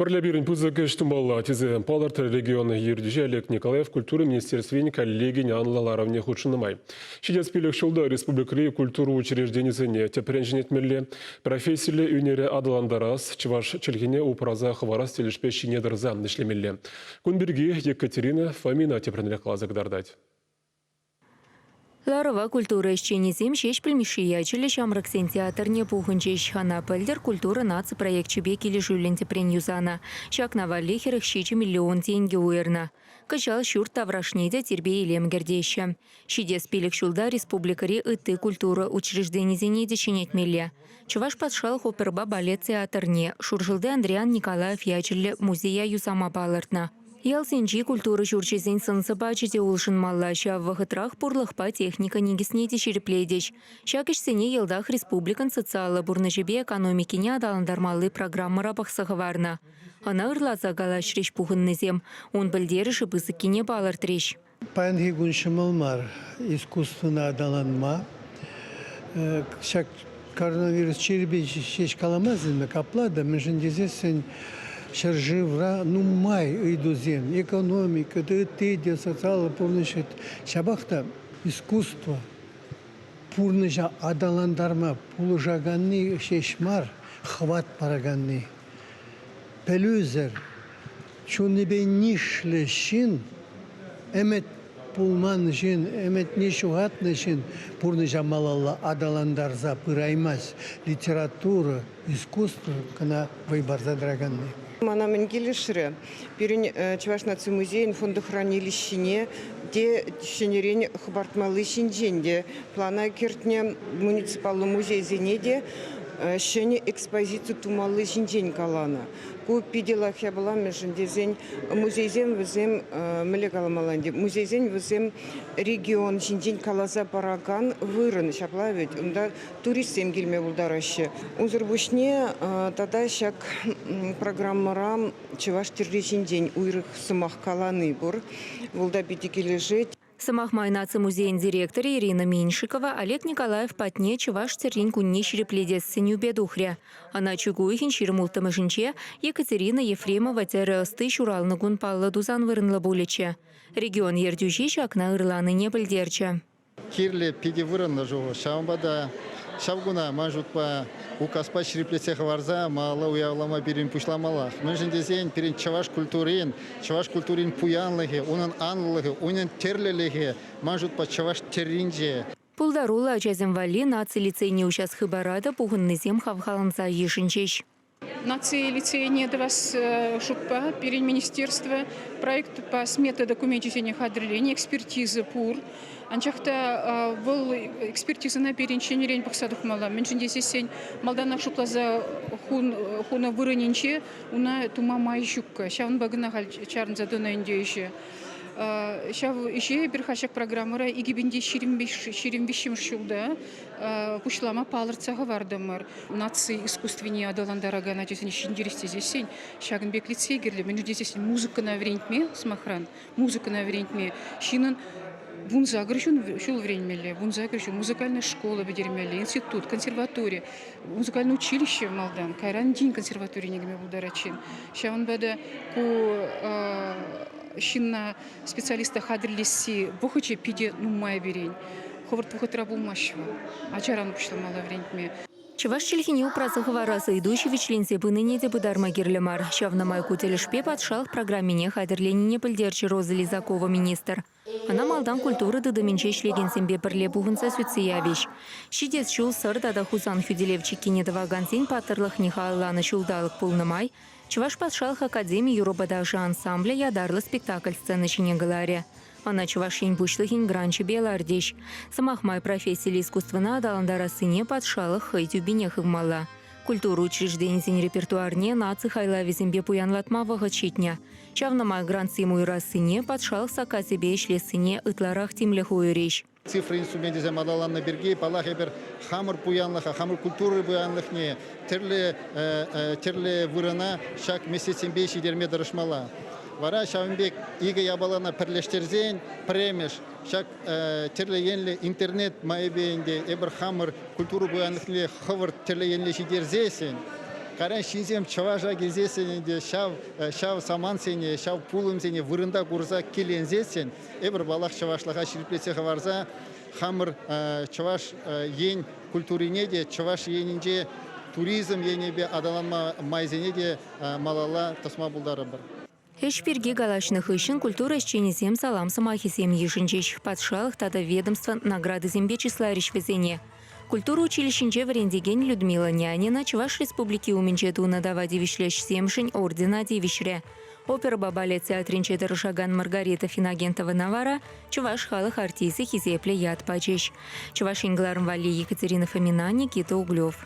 Пӗрле пирӗн пысӑк ӗҫ тумалла, тесе палӑртрӗ регион ертӳҫи Олег Николаев культура министерствин коллегин анлӑ ларӑвне хутшӑннӑ май. Ҫитес 5 ҫулта республикӑри культура учрежденисене тӗпрен ҫӗнетмелле, профессиллӗ ӳнере аталантарас, чӑваш чӗлхине упраса хӑварас тӗлӗшпе ҫине тӑрса ӗҫлемелле. Кун пирки Екатерина Фомина тӗплӗнрех каласа кӑтартать. Ларӑва культура ӗҫченӗсем Ҫеҫпӗл Мишши ячӗллӗ ҫамрӑксен театрне пухӑнчӗҫ. Ӑна пӗлтӗр «Культура» наци проекчӗпе килӗшӳллӗн тӗпрен юсанӑ. Ҫакна валли 47 миллион тенкӗ уйӑрнӑ. Кӑҫал ҫурт таврашне те тирпей-илем кӗртеҫҫӗ. Ҫитес 5 ҫулта республикӑри ытти культура учрежденисене те ҫӗнетмелле. Чӑваш патшалӑх оперӑпа балет театрне, Шуршӑлти Андриян Николаев ячӗллӗ музея юсама палӑртнӑ. Ялсенчи культура ҫурчӗсен сӑн-сӑпачӗ те улшӑнмалла, ҫав вӑхӑтрах пурлӑхпа техника никӗсне те ҫирӗплетӗҫ. Ҫак ӗҫсене йӑлтах республикӑн социаллӑ пурнӑҫӗпе экономикине аталантармалли программӑра пӑхса хӑварнӑ. Ӑна ырласа калаҫрӗҫ пухӑннисем, ун пӗлтерӗшӗ пысӑккине палӑртрӗҫ. Паянхи кун ҫӑмӑл мар искусствӑна аталанма. Ҫак коронавирус чирӗпе ҫеҫ каламастӑн капла та, мӗншӗн тесессӗн ҫӗршывра нумай ыйтусем, экономика, ытти те, социаллӑ пурнӑҫ. Ҫапах та искусство пурнӑҫа аталантарма пулӑшаканни ҫеҫ мар, хӑват параканни. Пӗлӳсӗр, чунӗпе нишлӗ ҫын, ӗмӗт пулман ҫын, ӗмӗтне ҫухатнӑ ҫын пурнӑҫа малалла аталантарса пыраймасть. Литература, искусство кӑна вӑй парса тӑраканни. Мана мӗн килӗшрӗ? Пирӗн Чӑваш наци музейӗн фондохранилищине те ҫӗнӗрен хӑпартмалли ҫинчен те плана кӗртнӗ. Муниципаллӑ музейсене те ҫӗнӗ экспозици тумалли ҫинчен каланӑ. Ку питӗ лайӑх япала, мӗншӗн тесен музейсем вӗсем, мӗнле каламалла ӗнтӗ, музейсен вӗсем регион ҫинчен каласа паракан вырӑн, ҫапла вӗт, унта туристсем килме пултараҫҫӗ. Унсӑр пуҫне тата ҫак программӑра чӑваш тӗрри ҫинчен уйрӑх сӑмах калани пур. Вӑл та питӗ килӗшет. Сӑмах май, Наци музейӗн директорӗ Ирина Меньшикова Олег Николаев патне Чӑваш тӗррин кунне ҫирӗплетес сӗнӳпе тухрӗ. Ӑна чӳк уйӑхӗн 26-мӗшӗнче Екатерина Ефремова тӗрӗ ӑсти ҫуралнӑ кун паллӑ тусан вырӑнлӑ пулӗччӗ. Регион ертӳҫи ҫакна ырланине пӗлтерчӗ. Кирлӗ питӗ вырӑнлӑ шухӑш. Ҫавӑнпа та ҫав куна ман шутпа указпа ҫирӗплетсе хӑварса малалла уявлама пирӗн пуҫламаллах. Мӗншӗн тесен пирӗн чӑваш культурин, чӑваш культурин пуянлӑхӗ, унӑн анлӑхӗ, унӑн тӗрлӗлӗхӗ ман шутпа чӑваш тӗрринче. Пултаруллӑ ачасем валли наци лицейне уҫас хыпара та пухӑннисем хавхаланса йышӑнчӗҫ. Наци лицейне тӑвас шутпа пирӗн министерство проектпа смета докуменчӗсене хатӗрленӗ, экспертиза пур. Анчах та вӑл экспертизӑна пирӗн ҫӗнӗрен пӑхса тухмалла. Мӗншӗн тесессӗн малтанах шутласа хунӑ вырӑнӗнче уна тума май ҫуккӑ. Ҫавӑнпа кӑна халь чарӑнса тӑнӑ ӗнтӗ ӗҫӗ. Ҫав ӗҫе эпир ҫак программӑра 2023 ҫулта пуҫлама палӑртса хӑвартӑмӑр. Наци искусствине аталантаракан ачасене ҫӗнтерес тесессӗн ҫакӑн пек лицей кирлӗ. Мӗншӗн тесессӗн музыкӑна вӗрентме, сӑмахран, музыкӑна вӗрентме ҫыннӑн 18 ҫул вӗренмелле, 18 ҫул музыкальная школа пӗтермелле, институт, консерватори, музыкальное училище малтан, кайран тин консерваторине кӗме пултарать ҫын. Ҫавӑнпа та ку ҫынна специалиста хатӗрлесси вӑхӑчӗ питӗ нумай пирӗн. Хӑвӑрт вӑхӑтра пулмасть вӑл. Ачаран пуҫламалла вӗрентме. Чӑваш чӗлхине упраса хӑварас ыйту ҫивӗчленсе пынине те пытарма кирлӗ мар. Ҫавна май ку тӗлӗшпе патшалӑх программине хатӗрленине пӗлтерчӗ Роза Лизакова министр. Ӑна малтан культура тытӑмӗнче ӗҫлекенсемпе пӗрле пухӑнса сӳтсе явӗҫ. Ҫитес ҫул Сӑр тата Хусан хӳтӗлев чиккине тӑвакансен паттӑрлӑхне халалланӑ ҫулталӑк пулнӑ май Чӑваш патшалӑх академи юрӑпа ташӑ ансамблӗ ятарлӑ спектакль сцена ҫине кӑларӗ. Ӑна Чӑваш Ен Пуҫлӑхӗн гранчӗпе лартӗҫ. Сӑмах май, профессиллӗ искусствӑна аталантарассине патшалӑх хӑй тӳпине хывмалла. Культура учрежденисен репертуарне наци хайлавӗсемпе пуянлатма вӑхӑт ҫитнӗ. Ҫавна май грантсем уйӑрассине, патшалӑх саккасӗпе ӗҫлессине ытларах тимлӗх уйӑрӗҫ. Цифра инструменчӗсем аталаннӑ пирки, паллах, эпир хамӑр пуянлӑха, хамӑр культура пуянлӑхне тӗрлӗ, тӗрлӗ вырӑна ҫак меслетсемпе ҫитерме тӑрӑшмалла. Вара ҫавӑн пек икӗ япалана пӗрлештерсен, пӗрремӗш, ҫак тӗрлӗ енлӗ интернет майӗпе ӗнтӗ эпир хамӑр культура пуянлӑхне хӑвӑрт тӗрлӗ енлӗ ҫитерсессӗн, Кайран ҫынсем чӑваша килсессӗн ӗнтӗ ҫав, ҫав самантсене, ҫав пулӑмсене вырӑнта курса киленсессӗн эпир паллах чӑвашлӑха ҫирӗплетсе хӑварса хамӑр Чӑваш Ен культурине те, Чӑваш Енӗнче туризм енӗпе аталанма майсене те малалла тӑсма пултарӑпӑр. Ӗҫ пирки калаҫнӑ хыҫҫӑн культура ӗҫченӗсем салам сӑмахӗсем йышӑнчӗҫ. Патшалӑх тата ведомство наградисемпе чысларӗҫ вӗсене. Культура училищинче вӗрентекен Людмила Нянина Чӑваш Республики умӗнче тунӑ тава тивӗҫлӗ ӗҫсемшӗн ордена тивӗҫрӗ. Оперӑпа балет театрӗнче тӑрӑшакан Маргарита Финагентовӑна вара Чӑваш халӑх артисчӗ хисеплӗ ят пачӗҫ. Чӑваш Ен кӑларӑм валли Екатерина Фомина, Никита Углев.